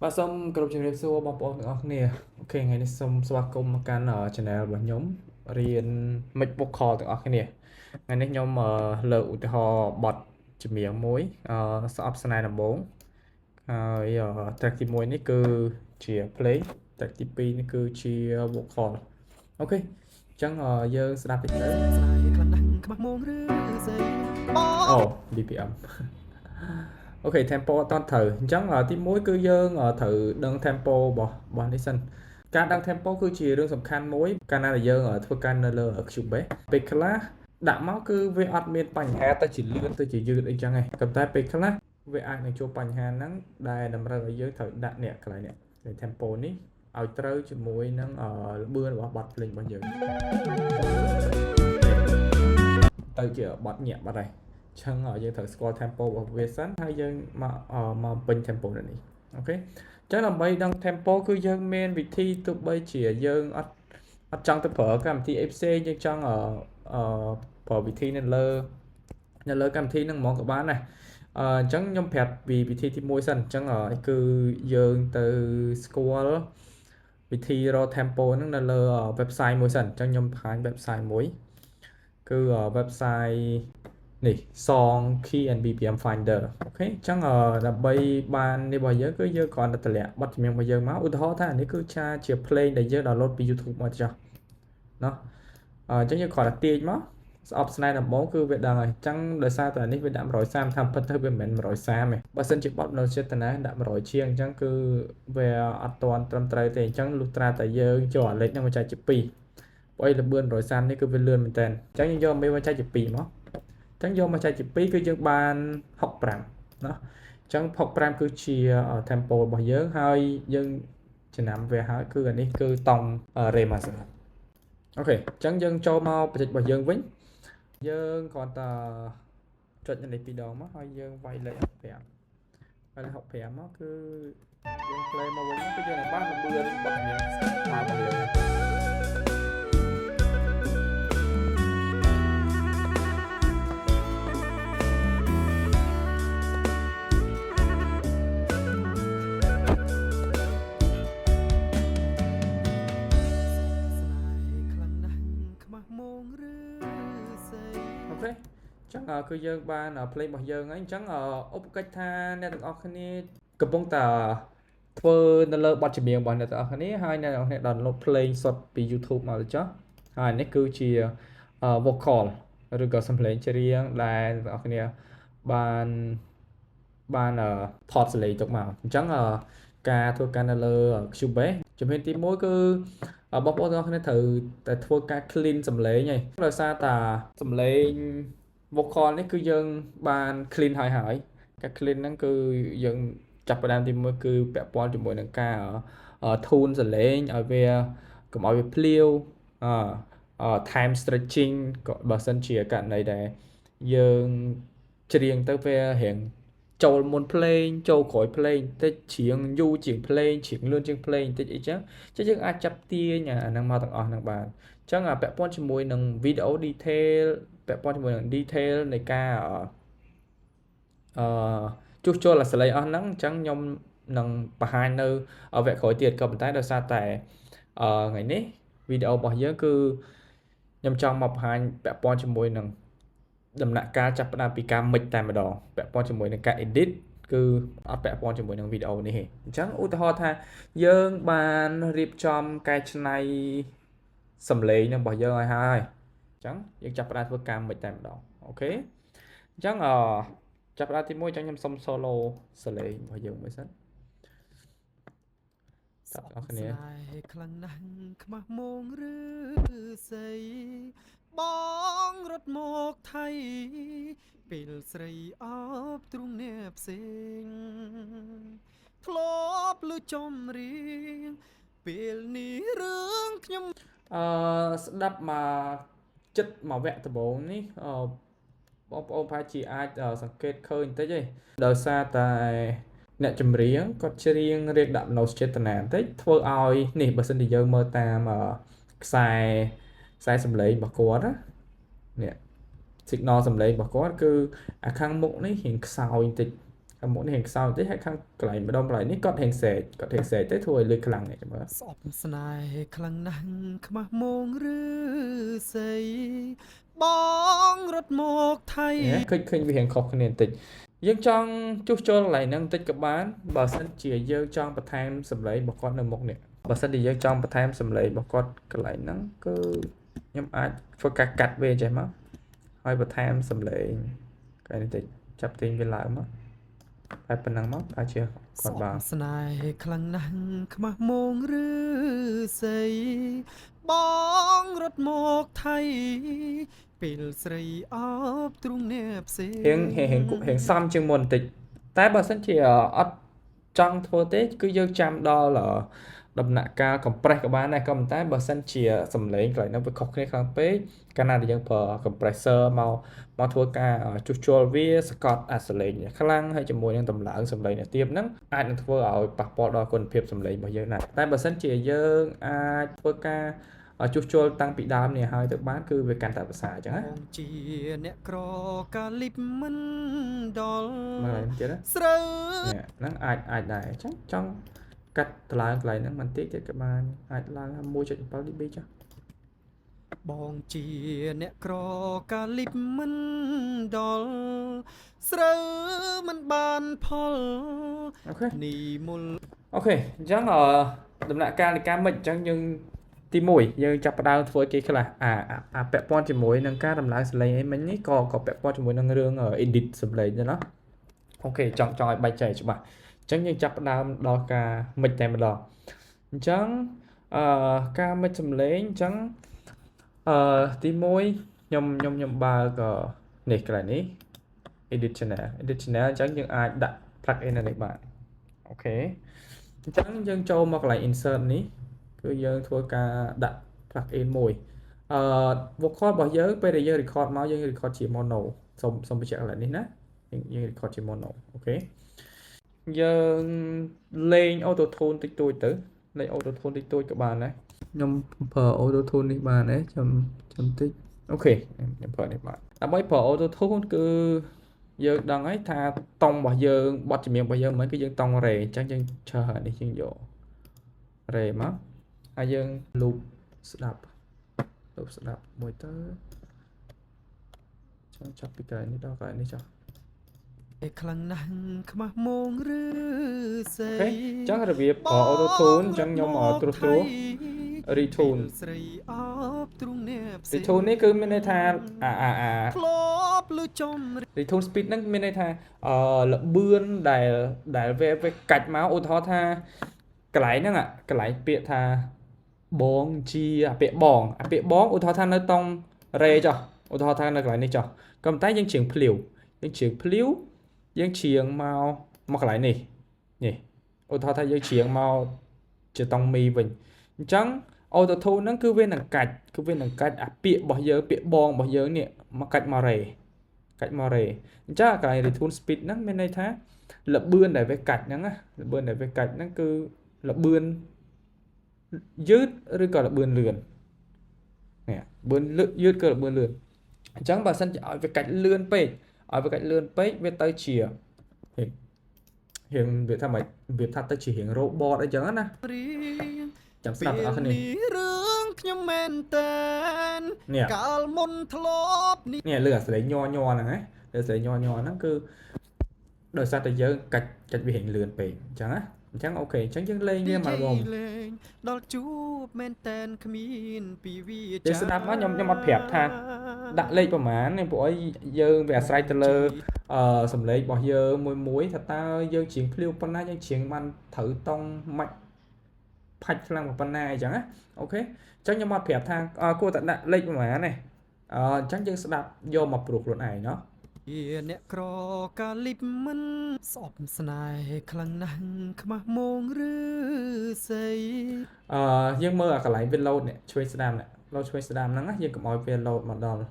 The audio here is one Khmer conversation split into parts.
បាទសូមគោរពជំរាបសួរបងប្អូនទាំងអស់គ្នាOK ថ្ងៃនេះសូមស្វាគមន៍មកកាន់ channel របស់ខ្ញុំរៀន Mix Vocal ទាំងអស់គ្នាថ្ងៃនេះខ្ញុំលើកឧទាហរណ៍បទចម្រៀងមួយស្អប់ស្នេហ៍ដំបូងហើយ track ទី1នេះគឺជា play track ទី2នេះគឺជា vocal OK អញ្ចឹងយើងស្ដាប់តិចទៅ ស្នេហ៍ខ្លាំងណាស់ខ្មាស់មងឬស្អីបង អូ BPM OK tempo អត់តត្រូវអញ្ចឹងទី1គឺយើងត្រូវដឹង tempo របស់នេះសិនការដឹង tempo គឺជារឿងសំខាន់មួយកាលណាដែលយើងធ្វើការនៅលើ Cubase ពេលខ្លះដាក់មកគឺវាអត់មានបញ្ហាទៅជាលឿនទៅជាយឺតអីចឹងឯងក៏តែពេលខ្លះវាអាចនឹងជួបបញ្ហាហ្នឹងដែលតម្រូវឲ្យយើងត្រូវដាក់នេះកន្លែងនេះ tempo នេះឲ្យត្រូវជាមួយនឹងល្បឿនរបស់បទភ្លេងរបស់យើងទៅជាបទញាក់បាត់ហើយ ចឹងយើងត្រូវស្គាល់ tempo របស់វាសិនហើយយើងមកមកពេញ tempo នៅនេះOK ចឹងដើម្បីដឹង tempo គឺយើងមានវិធីទោះបីជាយើងអត់អត់ចង់ទៅប្រើកម្មវិធីអីផ្សេងយើងចង់អឺប្រើវិធីនៅលើកម្មវិធីហ្នឹងហ្មងក៏បានដែរអញ្ចឹងខ្ញុំប្រាប់ពីវិធីទី1សិនអញ្ចឹងគឺយើងទៅស្គាល់វិធីរក tempo ហ្នឹងនៅលើ website មួយសិនអញ្ចឹងខ្ញុំបង្ហាញ website មួយគឺ website នេះ song key and BPM finder OK អញ្ចឹងដើម្បីបាននេះរបស់យើងគឺយើងគ្រាន់តែតម្លាក់បទចម្រៀងរបស់យើងមកឧទាហរណ៍ថានេះគឺឆាជាភ្លេងដែលយើង download ពី YouTube មកចុះណោះអញ្ចឹងយើងគ្រាន់តែទាញមកស្អប់ស្នេហ៍ដំបូងគឺវាដឹងហើយអញ្ចឹងដោយសារតែនេះវាដាក់130តាមពិតទៅវាមិនមែន130ទេបើសិនជាបទនៅចេតនាដាក់100ជាងអញ្ចឹងគឺវាអត់ទាន់ត្រឹមត្រូវទេអញ្ចឹងលុះត្រាតែយើងចូលអាលេខហ្នឹងមកចែកជា2ព្រោះអីល្បឿន130នេះគឺវាលឿនមែនតើអញ្ចឹងយើងយកមេមកចែកជា2មកចឹងយកមកចែកជា2គឺយើងបាន65ណាអញ្ចឹង65គឺជា tempo របស់យើងហើយយើងចំណាំវាហើយគឺអានេះគឺតង់ Re major OK អញ្ចឹងយើងចូលមកបច្ចេករបស់យើងវិញយើងគ្រាន់តែចុចនេះពីរដងមកហើយយើងវាយលេខ65វាយលេខ65មកគឺយើង play មកវិញគឺយើងនឹងបានល្បឿនបទចម្រៀងមករបស់យើង ស្នេហ៍ខ្លាំងណាស់ខ្មាស់មងឬស្អី OK ចឹងគឺយើងបាន play របស់យើងហើយអញ្ចឹងឧបកិច្ចថាអ្នកទាំងអស់គ្នាកំពុងតែធ្វើនៅលើបទចម្រៀងរបស់អ្នកទាំងអស់គ្នាហើយអ្នកទាំងអស់គ្នា download ភ្លេងសុទ្ធពី YouTube មកទៅចុះហើយនេះគឺជា vocal ឬក៏សំឡេងច្រៀងដែលអ្នកទាំងអស់គ្នាបានបានថតសំឡេងទុកមកអញ្ចឹងការធ្វើការនៅលើ Cubase ជំហានទី1គឺបងប្អូនទាំងអស់គ្នាត្រូវតែធ្វើការ clean សំឡេងហើយដោយសារតាសំឡេង vocal នេះគឺយើងបាន clean ហើយហើយការ clean ហ្នឹងគឺយើងចាប់ផ្ដើមទី1គឺពាក់ព័ន្ធជាមួយនឹងការ tune សំឡេងឲ្យវាកុំឲ្យវាភ្លាវអឺ time stretching ក៏បើសិនជាករណីដែលយើងច្រៀងទៅវារៀងចូលមុនភ្លេងចូលក្រោយភ្លេងតិចច្រៀងយូរជាងភ្លេងច្រៀងលឿនជាងភ្លេងតិចអីចឹងចឹងយើងអាចចាប់ទាញអាហ្នឹងមកទាំងអស់ហ្នឹងបានអញ្ចឹងពាក់ព័ន្ធជាមួយនឹង video detail ពាក់ព័ន្ធជាមួយនឹង detail នៃការអឺជួសជុលអាសលេងអស់ហ្នឹងអញ្ចឹងខ្ញុំនឹងបង្ហាញនៅវគ្គក្រោយទៀតក៏ប៉ុន្តែដោយសារតែអឺថ្ងៃនេះវីដេអូរបស់យើងគឺខ្ញុំចង់មកបង្ហាញពាក់ព័ន្ធជាមួយនឹងដំណាក់កាលចាប់ផ្ដើមពីការ mix តែម្ដងពាក់ព័ន្ធជាមួយនឹងការ edit គឺអត់ពាក់ព័ន្ធជាមួយនឹងវីដេអូនេះទេអញ្ចឹងឧទាហរណ៍ថាយើងបានរៀបចំកែច្នៃសំឡេងនឹងរបស់យើងឲ្យហើយអញ្ចឹងយើងចាប់ផ្ដើមធ្វើការ mix តែម្ដង OK អញ្ចឹងអចាប់ផ្ដើមទី1អញ្ចឹងខ្ញុំសុំ solo សំឡេងរបស់យើងមួយសិនតើអ្នកគ្នា ស្នេហ៍ខ្លាំងណាស់ខ្មាស់មងឬស្អីបងរត់មកថៃពេលស្រីអបទ្រូងអ្នកផ្សេងធ្លាប់ឮចំរៀងពេលនេះរឿងខ្ញុំ អឺស្ដាប់មកចិត្តមកវគ្គដំបូងនេះអឺបងប្អូនប្រហែលជាអាចសង្កេតឃើញបន្តិចឯងដោយសារតែអ្នកចម្រៀងគាត់ច្រៀងរៀបដាក់មនោសចេតនាបន្តិចធ្វើឲ្យនេះបើសិនជាយើងមើលតាមខ្សែខ្សែសំឡេងរបស់គាត់ណានេះ signal សំឡេងរបស់គាត់គឺអាខាងមុខនេះរៀងខ្សោយបន្តិច ខាងមុខនេះរៀងខ្សោយបន្តិចហើយខាងកន្លែងម្ដុំកន្លែងនេះគាត់រៀងស្រែកគាត់រៀងស្រែកទៅធ្វើឲ្យលឺខ្លាំងនេះចាំមើល ស្អប់ស្នេហ៍ខ្លាំងណាស់ខ្មាស់មងឬសីបងរត់មកថៃ ឃើញឃើញវារៀងខុសគ្នាបន្តិចយើងចង់ជួសជុលកន្លែងហ្នឹងបន្តិចក៏បានបើសិនជាយើងចង់បន្ថែមសម្លេងរបស់គាត់នៅមុខនេះបើសិនជាយើងចង់បន្ថែមសម្លេងរបស់គាត់កន្លែងហ្នឹងគឺខ្ញុំអាចធ្វើការកាត់វាចេះមកហើយបន្ថែមសម្លេងកន្លែងនេះតិចចាប់ទាញវាឡើងមកតែប៉ុណ្ណឹងមកអាចជាគាត់បាន ស្នេហ៍ខ្លាំងណាស់ខ្មាស់មងឬសីបងរត់មកថៃពេលស្រីអោបទ្រូងអ្នកផ្សេង រៀងរៀងរៀងរៀងសមជាងមុនបន្តិចតែបើសិនជាអត់ចង់ធ្វើទេគឺយើងចាំដល់ដំណាក់កាល compress ក៏បានដែរក៏ប៉ុន្តែបើសិនជាសំឡេងកន្លែងហ្នឹងវាខុសគ្នាខ្លាំងពេកកាលណាដែលយើងប្រើ compressor មកមកធ្វើការជួសជុលវាសកត់អាសំឡេងខ្លាំងហើយជាមួយនឹងតម្លើងសំឡេងអ្នកទៀបហ្នឹងអាចនឹងធ្វើឲ្យប៉ះពាល់ដល់គុណភាពសំឡេងរបស់យើងដែរតែបើសិនជាយើងអាចធ្វើការជួសជុលតាំងពីដើមនេះហើយទៅបានគឺវាកាន់តែប្រសើរអញ្ចឹងណា បងជាអ្នកក្រកាលិបមិនដល់ មើលទៀតណា ស្រូវ នេះហ្នឹងអាចអាចដែរអញ្ចឹងចង់កាត់តម្លើងកន្លែងហ្នឹងបន្តិចទៀតក៏បានអាចឡើង1.7 dB ចុះ បងជាអ្នកក្រកាលិបមិនដល់ស្រូវមិនបានផល okay នីមុល okay អញ្ចឹងអឺដំណាក់កាលនៃការ mix អញ្ចឹងយើងទី1យើងចាប់ផ្ដើមធ្វើគេខ្លះអាអាពាក់ព័ន្ធជាមួយនឹងការដំឡើងសំឡេងអីមិញនេះក៏ក៏ពាក់ព័ន្ធជាមួយនឹងរឿង edit សំឡេងដែរណា okay ចង់ចង់ឲ្យបែកចែកច្បាស់អញ្ចឹងយើងចាប់ផ្ដើមដល់ការ mix តែម្ដងអញ្ចឹងអឺការ mix សំឡេងអញ្ចឹងអឺទី1ខ្ញុំខ្ញុំខ្ញុំបើកនេះកន្លែងនេះ edit channel edit channel អញ្ចឹងយើងអាចដាក់ plug in នៅនេះបាន okay អញ្ចឹងយើងចូលមកកន្លែង insert នេះគឺយើងធ្វើការដាក់ plug in មួយអឺ vocal របស់យើងពេលដែលយើង record មកយើង record ជា mono សូមសូមបញ្ជាក់កន្លែងនេះណាយើងយើង record ជា mono okay យើងលេង auto tune តិចតួចទៅលេង auto tune តិចតួចក៏បានដែរខ្ញុំប្រើ auto tune នេះបានដែរចាំចាំតិច okay ខ្ញុំប្រើនេះបានដើម្បីប្រើ auto tune គឺយើងដឹងហើយថាតង់របស់យើងបទចម្រៀងរបស់យើងមិនគឺយើងតង់រ៉េអញ្ចឹងយើងឆើនេះយើងយករ៉េមកហើយយើង loop ស្ដាប់ loop ស្ដាប់មួយទៅចង់ចាប់ពីកន្លែងនេះដល់កន្លែងនេះចុះ ខ្លាំងណាស់ខ្មាស់មងឬសី okay អញ្ចឹងរបៀបប្រើ auto tune អញ្ចឹងខ្ញុំត្រួសត្រាស retune ស្រីអោបទ្រូងអ្នកផ្សេង retune នេះគឺមានន័យថាអាអាអា ធ្លាប់លឺចំ retune speed ហ្នឹងមានន័យថាអឺលបឿនដែលដែលវាវាកាច់មកឧទាហរណ៍ថាកន្លែងហ្នឹងកន្លែងពាក្យថាបងជាអាពាក្យបងអាពាក្យបងឧទាហរណ៍ថានៅតង់រេចុះឧទាហរណ៍ថានៅកន្លែងនេះចុះក៏ប៉ុន្តែយើងច្រៀងភ្លាវយើងច្រៀងភ្លាវយើងច្រៀងមកមកកន្លែងនេះនេះឧទាហរណ៍ថាយើងច្រៀងមកជាតង់មីវិញអញ្ចឹង auto tune ហ្នឹងគឺវានឹងកាច់គឺវានឹងកាច់អាពាក្យរបស់យើងពាក្យបងរបស់យើងនេះមកកាច់មករេកាច់មករេអញ្ចឹងកន្លែង retune speed ហ្នឹងមានន័យថាលបឿនដែលវាកាច់ហ្នឹងណាលបឿនដែលវាកាច់ហ្នឹងគឺលបឿនយឺតឬក៏លបឿនលឿននេះលបឿនយឺតក៏លបឿនលឿនអញ្ចឹងបើសិនជាឲ្យវាកាច់លឿនពេកឲ្យវាកាច់លឿនពេកវាទៅជារៀងវាថាម៉េចវាថាទៅជារៀង robot អីចឹងណា រៀង ចាំស្ដាប់ទាំងអស់គ្នា រឿងខ្ញុំមែនតែន នេះ កាលមុនធ្លាប់នេះ នេះលឺអាស្រែងញ័រញ័រហ្នឹងណាលឺស្រែងញ័រញ័រហ្នឹងគឺដោយសារតែយើងកាច់កាច់វារៀងលឿនពេកអញ្ចឹងណាអញ្ចឹង okay អញ្ចឹងយើងលេងវាមកមក លេងដល់ជួបមែនតែនគ្មានពីវា យើងស្ដាប់មកខ្ញុំខ្ញុំអត់ប្រាប់ថាដាក់លេខប្រហែលនេះព្រោះអីយើងវាអាស្រ័យទៅលើអឺសំឡេងរបស់យើងមួយមួយថាតើយើងច្រៀងភ្លាវប៉ុណ្ណាយើងច្រៀងបានត្រូវតង់ម៉ាច់ផាច់ខ្លាំងប៉ុណ្ណាអីចឹងណា okay អញ្ចឹងខ្ញុំអត់ប្រាប់ថាគួរតែដាក់លេខប្រហែលទេអឺអញ្ចឹងយើងស្ដាប់យកមកព្រោះខ្លួនឯងណោះ ជាអ្នកក្រកាលិបមិនស្អប់ស្នេហ៍ខ្លាំងណាស់ខ្មាស់មងឬសី អឺយើងមើលអាកន្លែងវា load នេះឆ្វេងស្ដាំនេះ load ឆ្វេងស្ដាំហ្នឹងណាយើងកុំឲ្យវា load មកដល់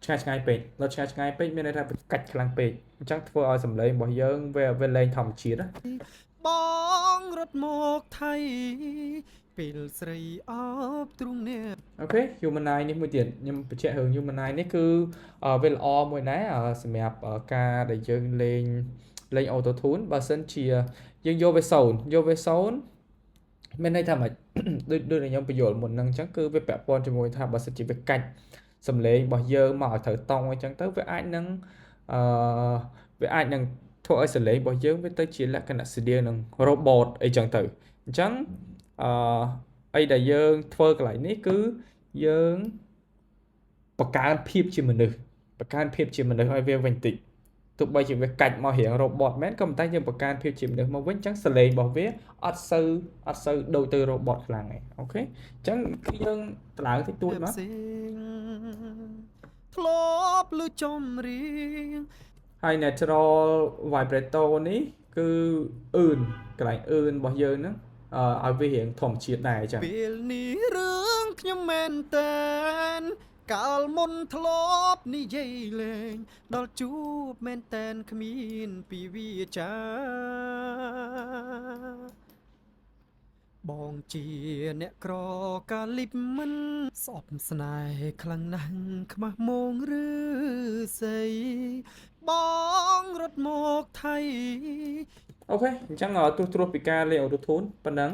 ឆ្ងាយឆ្ងាយពេក load ឆ្ងាយឆ្ងាយពេកមានន័យថាវាកាច់ខ្លាំងពេកអញ្ចឹងធ្វើឲ្យសំឡេងរបស់យើងវាវាលែងធម្មជាតិណា បងរត់មកថៃពេលស្រីអោបទ្រូងអ្នក okay Humanize នេះមួយទៀតខ្ញុំបញ្ជាក់រឿង Humanize នេះគឺវាល្អមួយដែរសម្រាប់ការដែលយើងលេង លេង auto tune បើសិនជាយើងយកវា0យកវា0មានន័យថាម៉េច ដូចដូចខ្ញុំបញ្យល់មុនហ្នឹងអញ្ចឹងគឺវាពាក់ព័ន្ធជាមួយថាបើសិនជាវាកាច់សំឡេងរបស់យើងមកឲ្យត្រូវតង់អញ្ចឹងទៅវាអាចនឹងអឺវាអាចនឹងធ្វើឲ្យសំឡេងរបស់យើងវាទៅជាលក្ខណៈស្តៀងនឹង robot អីចឹងទៅអញ្ចឹងអឺអីដែលយើងធ្វើកន្លែងនេះគឺយើងបង្កើនភាពជាមនុស្សបង្កើនភាពជាមនុស្សឲ្យវាវិញតិចទោះបីជាវាកាច់មករៀង robot មែនក៏ប៉ុន្តែយើងបង្កើនភាពជាមនុស្សមកវិញអញ្ចឹងសំឡេងរបស់វាអត់សូវដូចទៅ robot ខ្លាំងទេOK អញ្ចឹងគឺយើងតម្លើងតិចតួចមក ផ្សេងធ្លាប់ឮចំរៀង ហើយ natural vibrato នេះគឺអឿនកន្លែងអឿនរបស់យើងហ្នឹងឲ្យវារៀងធម្មជាតិដែរអញ្ចឹង ពេលនេះរឿងខ្ញុំមែនតែនកាលមុនធ្លាប់និយាយលេងដល់ជួបមែនតែនគ្មានពីវាចាបងជាអ្នកក្រកាលិបមិនស្អប់ស្នេហ៍ខ្លាំងណាស់ខ្មាស់មងឬសីបងរត់មកថៃ OK អញ្ចឹងត្រួសត្រាសពីការលេង auto tune ប៉ុណ្ណឹង